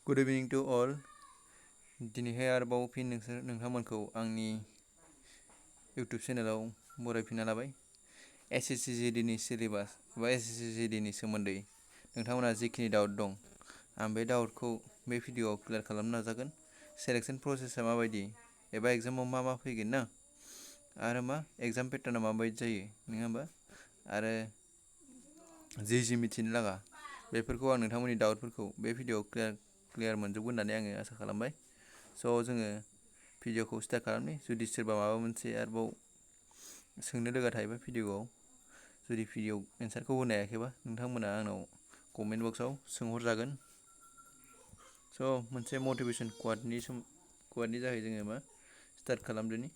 Good evening to all. दिनैहाय आरोबाव फिन नोंथांमोनखौ आंनि YouTube चेनेलाव बरायफिनना लाबाय। SSC GD नि सिलेबास बा SSC GD नि सोमोन्दै नोंथांमोना जिखिनि डाउट दं आं बे डाउटखौ बे भिडिअ'आव क्लियार खालामनो नाजागोन। सेलेक्शन प्रसेसा माबायदि एबा एग्जामाव मा फैगोन ना आरो मा एग्जाम पेटार्ना माबायदि जायो नङा होमबा आरो जि मिथिनो लागा बेफोरखौ आं नोंथांमोननि डाउटफोरखौ बे भिडिअ'आव क्लियार मोनजोबगोन होननानै आङो आसा खालामबाय। स' जोङो भिडिअ'खौ स्टार्ट खालामनि। जुदि सोरबा माबा मोनसे आरोबाव सोंनो लोगो थायोबा भिडिअ'आव जुदि भिडिअ' एन्सारखौ होनो हायाखैबा नोंथांमोना आंनाव कमेन्ट बक्सआव सोंहरजागोन। स' मोनसे मटिभेसन क्वाडनि जाहै जोङो मा स्टार्ट खालामदोनि।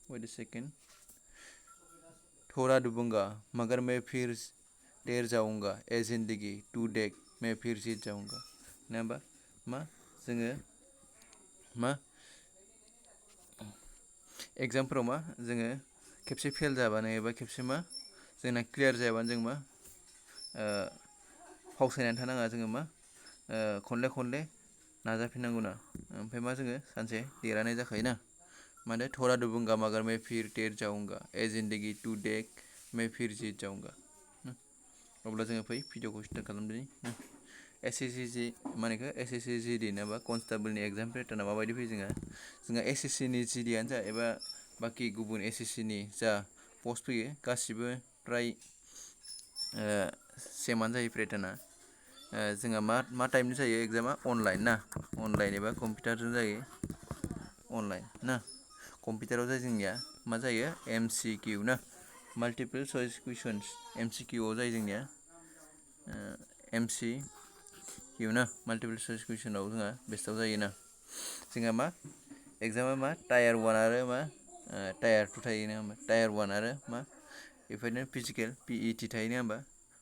Wait a second. थोड़ा डूबूंगा मगर मैं फिर तैर जाऊंगा ए जिंदगी टू डेक मैं फिर जीत जाऊंगा नङा होमबा मा जोङो मा एग्जामफोराव मा जोङो खेबसे फेल जाबानो एबा खेबसे मा जोंना क्लियार जायाबानो जों मा फावसायनानै थानाङा जोङो मा खनले नाजाफिननांगौना ओमफ्राय मा जोङो सानसे देरहानाय जाखायोना माने थोड़ा डूबूंगा मगर मैं फिर तैर जाऊंगा ए जिंदगी टू डेक मैं फिर जीत जाऊंगा। अब्ला जोङो फै भिडिअ'खौ स्टार्ट खालामदोनि। SSC GD नाबा कनस्टेबलनि एग्जाम पेटार्ना माबायदि फैयो जोंहा SSC नि GDआनो जा एबा बाखि गुबुन SSC नि जा पस्ट फैयो गासिबो फ्राय सेमानो जायो पेटार्ना। जोंहा मा टाइपनि जायो एग्जामा अनलाइन एबा कम्पिउटारजों जायो अनलाइन ना कम्पिउटाराव जाय जोंनिया मा जायो MCQ ना माल्टिपल चइस कुइसन्स MCQ आव जायो जोंनिया MCQ ना माल्टिपल चइस कुइसनाव जोंहा बेस्टआव जायोना जोंहा मा एग्जामा मा टायार 1 आरो मा टायार 2 थायो नङा होमबा टायार 1 आरो मा बेफोरनो फिजिकेल PET थायो नङा होमबा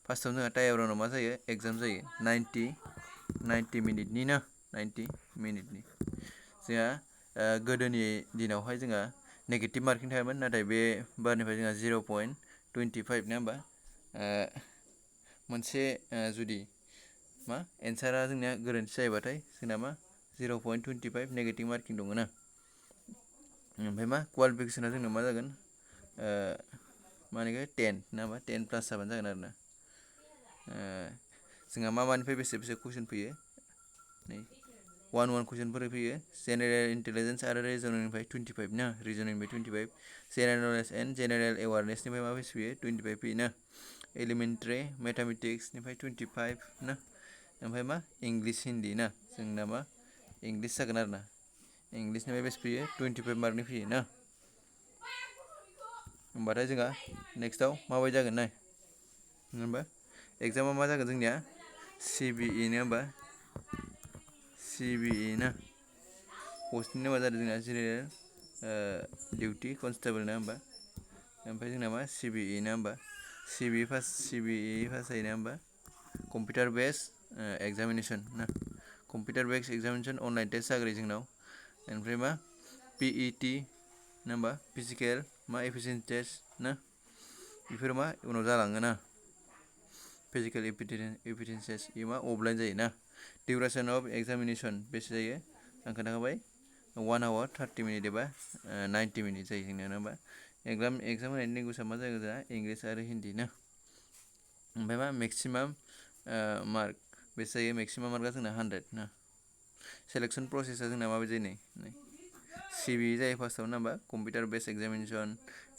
फार्स्टआव जोंहा टायार 1 आव मा जायो एग्जाम जायो 90 मिनिटनि ना 90 मिनिटनि जोंहा गोदोनि दिनावहाय जोंहा नेगेटिभ मार्किं थायोमोन नाथाय बे बारनिफ्राय जोंहा 0.25 नङा होमबा मोनसे जुदि मा एन्सारा जोंनिया गोरोन्थि जायोबाथाय जोंना मा 0.25 नेगेटिभ मार्किं दङ ना ओमफ्राय मा क्वालिफिकेसना जोंना मा जागोन मा होनो 10 ना मा 10 प्लास जाबानो जागोन आरोना जोंहा मानिफ्राय बेसे कुइसन फैयो नै 1 कुइसनफोर फैयो जेनेरेल इन्टेलिजेन्स आरो रिजनिंनिफ्राय 25 ना रिजनिंनिफ्राय 25 जेनेरेल नलेज एन्ड जेनेरेल एवारनेसनिफ्राय मा बेसे फैयो 25 फैयो ना एलिमेन्टारि मेथामेटिक्सनिफ्राय 25 ना ओमफ्राय मा इंलिश हिन्दी ना जोंना मा इंलिश जागोन आरोना इंलिशनिफ्राय बेसे फैयो 25 मार्कनि फैयो ना होमबाथाय जोंहा नेक्स्टआव माबायदि जागोन नाय होमबा एग्जामा मा जागोन जोंनिया CBE नङा होमबा CBE ना पस्टनि नामा जादों जोंना जेनेरेल डिउटि कनस्टेबल नङा होमबा ओमफ्राय जोंना मा CBE ना होमबा CBE पास जायो ना होमबा कम्पिउटार बेस एग्जामिनेसन ना कम्पिउटार बेस एग्जामिनेसन अनलाइन टेस्ट जाग्रोयो जोंनाव ओमफ्राय मा PET ना होमबा फिजिकेल मा एफिसियेन्सि टेस्ट ना बेफोर मा उनाव जालाङो ना फिजिकेल एफिसियेन्सि टेस्ट बे मा अफलाइन जायो ना डिउरेसन अफ एग्जामिनेसन बेसे जायो आं खोन्थाखाबाय 1 आवर 30 मिनिट एबा 90 मिनिट जायो जोंनिया नङा होमबा एग्जाम होनायनि लेंगुवेजआ मा जागोन जोंहा इंलिस आरो हिन्दी ना ओमफ्राय मा मेक्सिमाम मार्क बेसे जायो मेक्सिमाम मार्कआ जोंना 100 ना सेलेक्शन प्रसेसआ जोंना माबायदि जायो नै CBE जायो फार्स्टआव ना होमबा कम्पिउटार बेस एग्जामिनेसन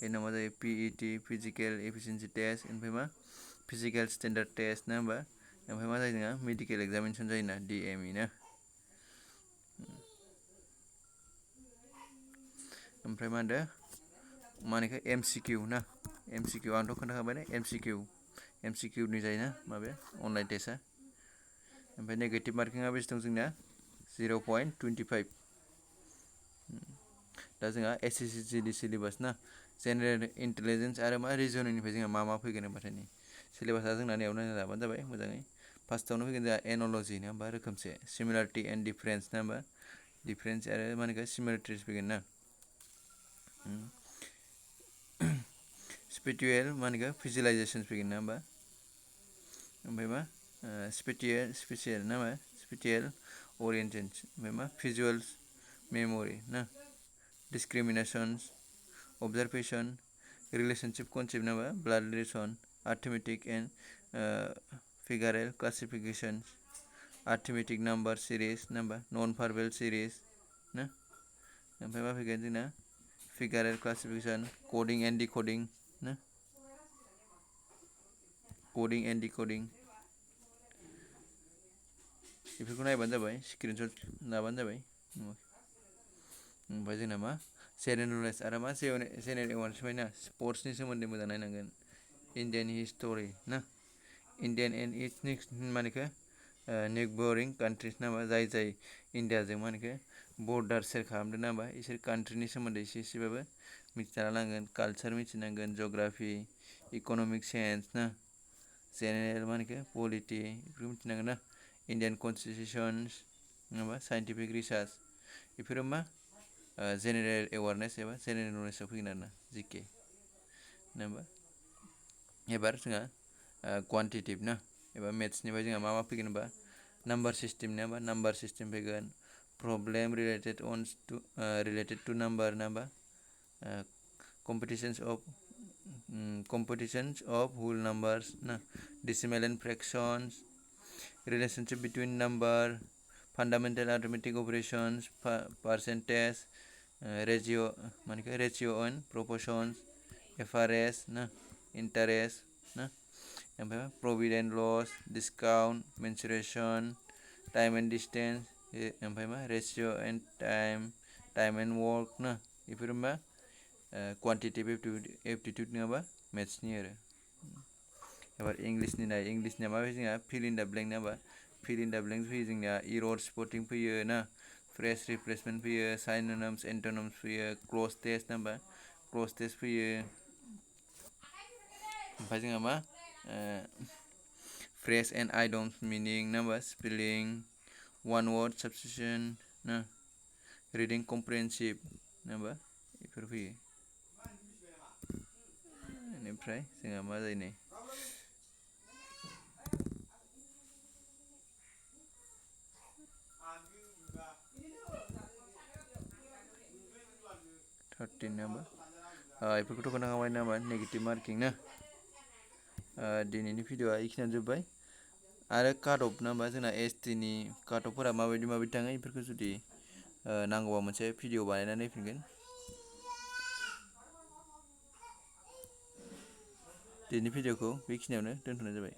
बेनि उनाव मा जायो PET फिजिकेल एफिसियेन्सि टेस्ट ओमफ्राय मा फिजिकेल स्टेन्डार्ड टेस्ट ना होमबा ओमफ्राय मा जायो जोंहा मेडिकेल एग्जामिनेसन जायोना DME ना ओमफ्राय मा होनदों मा होनो MCQ ना MCQ आंथ' खोन्थाखाबाय ना MCQनि जायोना माबाया अनलाइन टेस्टआ ओमफ्राय नेगेटिभ मार्किंआ बेसे दं जोंना 0.25 दा जोंहा SSC GD सिलेबास ना जेनेरेल इन्टेलिजेन्स आरो मा रिजनिंनिफ्राय जोंहा मा फैगोन होनबाथाय नै सिलेबासा जोंना नैयाव नायना लाबानो जाबाय मोजाङै फार्स्टआवनो फैगोन जोंहा एन'लजि ना होमबा रोखोमसे सिमिलारिटि एन्ड डिफारेन्स ना होमबा डिफारेन्स आरो मा होनो सिमिलारिटिस फैगोन ना स्पिरिचुवेल मा होनो भिजुवेलाइजेसन फैगोन ना होमबा ओमफ्राय मा स्पेसियेल ना मा स्पेटियेल ओरिएन्टेसन ओमफ्राय मा भिजुअल मेम'रि ना डिसक्रिमिनेसन्स observation relationship concept ना मा blood relation arithmetic and figural classification arithmetic number series ना मा non verbal series ना ओमफ्राय मा फैगोन जोंना figural classification coding and decoding ना coding and decoding बेफोरखौ नायबानो जाबाय स्क्रिनशट लाबानो जाबाय ओमफ्राय जोंना मा जेनेरेल नलेज आरो मा जेनेरेल एवारनेस ना स्पर्ट्सनि सोमोन्दै मोजां नायनांगोन इन्डियान हिस्टरि ना इन्डियान एन्ड इथनिक्स मानेखो नेगबरिं कान्ट्रिस ना मा जाय इन्डियाजों मानेखो बर्डार सेयार खालामदों ना होमबा इसोर कान्ट्रिनि सोमोन्दै एसेबाबो मिथिना लानांगोन कालचार मिथिनांगोन जग्राफि इक'नमिक साइन्स ना जेनेरेल मानेखो पलिटि बेफोरखौ मिथिनांगोन ना इन्डियान कनस्टिटिउसन्स नङाबा साइन्टिफिक रिसार्च बेफोरो मा जेनेरेल एवारनेस एबा जेनेरेल नलेजाव फैगोन आरोना जिके नङा होमबा एबार जोंहा क्वान्टिटिभ ना एबा मेथ्सनिफ्राय जोंहा मा फैगोन होनबा नाम्बार सिस्टेम ना होमबा नाम्बार सिस्टेम फैगोन प्रब्लेम रिलेटेड टु नाम्बार ना होमबा competitions of whole numbers ना decimal and fractions relationship between number fundamental arithmetic operations percentage ratio and proportions FRS ना interest ना ओमफ्राय provident loss discount mensuration time and distance ओमफ्राय मा ratio and time and work ना बेफोर मा क्वान्टिटिभ एप्टिटिउड नङाबा मेथ्सनि आरो एबार इंलिसनिया मा फैयो जोंहा फिल इन दा ब्लेंक ना होमबा फिल इन दा ब्लेंक फैयो जोंनिया इरर स्पटिं फैयो ना फ्रेस रिप्लेसमेन्ट फैयो साइनोनिम्स एन्टोनिम्स फैयो क्लज टेस्ट ना होमबा क्लज टेस्ट फैयो ओमफ्राय जोंहा मा फ्रेस एन्ड आइडम्स मिनिं ना होमबा स्पेलिं वान वार्ड साबस्टिटिउसन ना रिडिं कमप्रिहेन्सिभ ना होमबा बेफोर फैयो बेनिफ्राय जोंहा मा जायो नै 13 ना होमबा बेफोरखौथ' खोनाखाबाय ना होमबा नेगेटिभ मार्किं ना दिनैनि भिडिअआ बेखिनियानो जोब्बाय आरो काट अफ ना होमबा जोंना एसटिनि काट अफफोरा माबायदि थाङो बेफोरखौ जुदि नांगौबा मोनसे भिडिअ बानायनानै होफिनगोन दिनैनि भिडिअखौ बेखिनियावनो दोनथ'नाय जाबाय